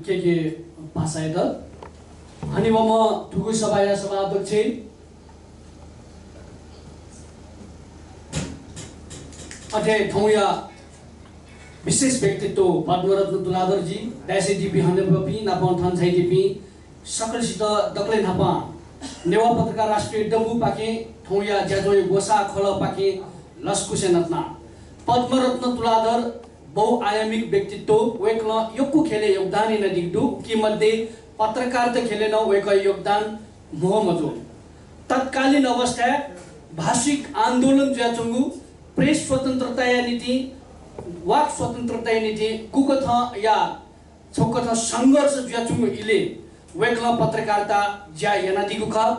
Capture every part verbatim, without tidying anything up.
के के पासायात हनेबहःम्ह थुगु सभाया सभाध्यक्ष, अथे थौंया विशेष व्यक्तित्व पद्मरत्न तुलाधरजी, दाइसे दिपी हनेबहःपिं नापं थन झाइदीपिं सकलसित दकलय् न्हापां नेवाः पत्रकार राष्ट्रिय दबूपाखें थौंया ज्याझ्वःया ग्वसाः खलःपाखें लसकुस यानाच्वना। पद्मरत्न तुलाधर बहुआयामिक व्यक्तित्व, वय्कलं यक्व ख्यलय् योगदान यानादीगु दु। उकी मध्ये पत्रकारिता ख्यलय् नं वय्कःया योगदान म्हो मजू। तत्कालीन अवस्थाय् भाषिक आन्दोलन जुयाच्वंगु, प्रेस स्वतन्त्रताया निंतिं, वाक स्वतन्त्रताया निंतिं गुकथंया छकथं संघर्ष जुयाच्वंगु इलय् वय्कलं पत्रकारिता ज्या यानादीगु खः।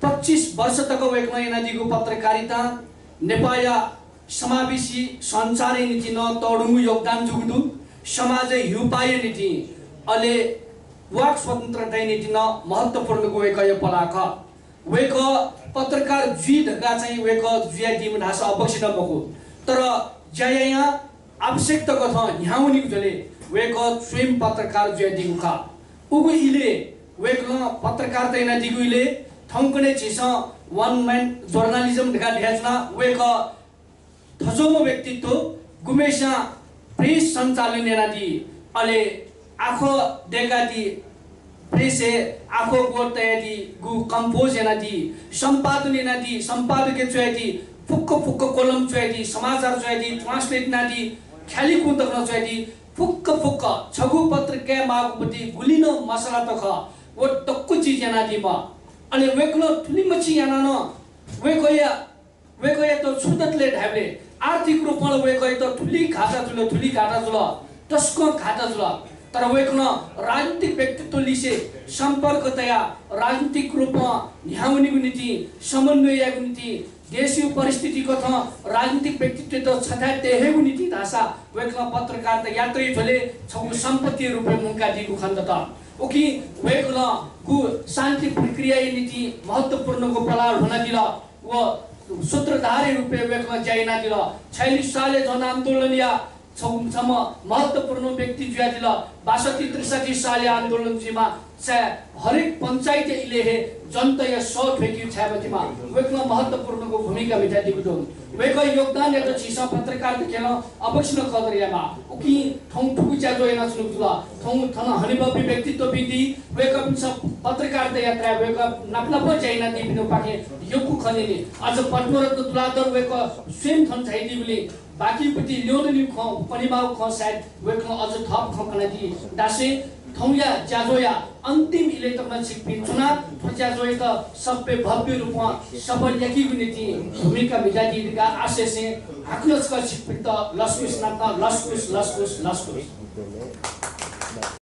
पच्चिस वर्ष तक वय्कलं यानादीगु पत्रकारितां नेपाःया समावेशी सञ्चारया निंतिं नं तःधंगु योगदान जूगु दु। समाजय् ह्यूपाःया निंतिं, अले वाक स्वतन्त्रताया निंतिं नं महत्त्वपूर्णगु वय्कःया पलाः खः। वय्कः पत्रकार जुइ धकाः चाहिँ वय्कः जुयादीम्ह धाःसा अवश्य नं मखु, तर ज्या यायां आवश्यकता कथं न्ह्यावनीगु झ्वलय् वय्कः स्वयं पत्रकार जुयादीगु खः। उगु इलय् वय्कलं पत्रकारिता यानादीगु इलय् थौंकन्हय् झीसं one man journalism धकाः धयाच्वना। वय्कः थज्वःम्ह व्यक्तित्व, गुम्हय्सियां प्रेस सञ्चालन यानादी, अले आखः दय्कादी, प्रेसय् आखः ग्वः तयादीगु, कम्पोज यानादी, सम्पादन यानादी, सम्पादकय् च्वयादी, फुक्क फुक्क कलम च्वयादी, समाचार च्वयादी, translate यानादी, ख्यालीकुँ तक नं च्वयादी, फुक्क फुक्क छगू पत्र काये माःगु पति गुलि नं मसला तक व दक्व चिज यानादीम्ह। अले वय्कलं थुलिमछि यानाः नं वय्कःया वय्कःयात छु दतले धायेबलय् आर्थिक रूपं ला वय्कःयात थुलि घाटा जुल, थुलि घाटा जुल, तसकं घाटा जुल। तर वय्कलं राजनीतिक व्यक्तित्व लिसे सम्पर्क तयाः राजनीतिक रूपं न्ह्यावनीगु निंतिं, समन्वय यायेगु निंतिं, देशया परिस्थिति कथं राजनीतिक व्यक्तित्वयात छथाय् तयेगु निंतिं धाःसा वय्कलं पत्रकारिता यात्राया झ्वलय् छगू सम्पत्तिया रूपय् मुंकादीगु खनेदत। उकिं वय्कलं गु शान्ति प्रक्रियाया निंतिं महत्त्वपूर्णगु पलाः ल्ह्वनादिल। व सूत्रधारया रूपय् वय्कलं ज्या यानादिल। छयालिस सालय् जनआन्दोलनया छम्ह, छम्ह महत्त्वपूर्ण व्यक्ति जुयादिल। बासट्ठी त्रिसट्ठी सालया आन्दोलन जुइमा, छाय् हरेक पञ्चायतया इलय् हे जनताया सः थ्वय्केगु छाय् मतिमा वय्कलं महत्त्वपूर्णगु भूमिका म्हितादीगु दु। वय्कःया योगदानयात झीसं पत्रकारिता ख्यलं अवश्य नं कदर यायेमाः। उकिं थौं थुगु ज्याझ्वः यानाच्वनागु जुल। थौं थन हनेबहःपिं व्यक्तित्वपिं दी, वय्कःपिन्सं पत्रकारिता यात्राय् वय्कः नाप नाप ज्या यानादीपिनिगु पाखें यक्व खँ न्यने। अझ पद्मरत्न तुलाधर वय्कः स्वयं थन झाइदीगुलिं बाकी पति ल्यं दनिगु खँ, कनेमाःगु खँ सायद वय्कलं अझ थप खँ कनादी। धासें थौंया ज्याझ्वःया अन्तिम इलय् तक नं छिकपिं च्वनाः थ्व ज्याझ्वःयात सब्बै भव्य रूपं सफल याकीगु निंतिं भूमिका म्हितादी धकाः आशयसें हाकनं छकः छिकपिन्त लसकुस यानाच्वना। लसकुस, लसकुस, लसकुस।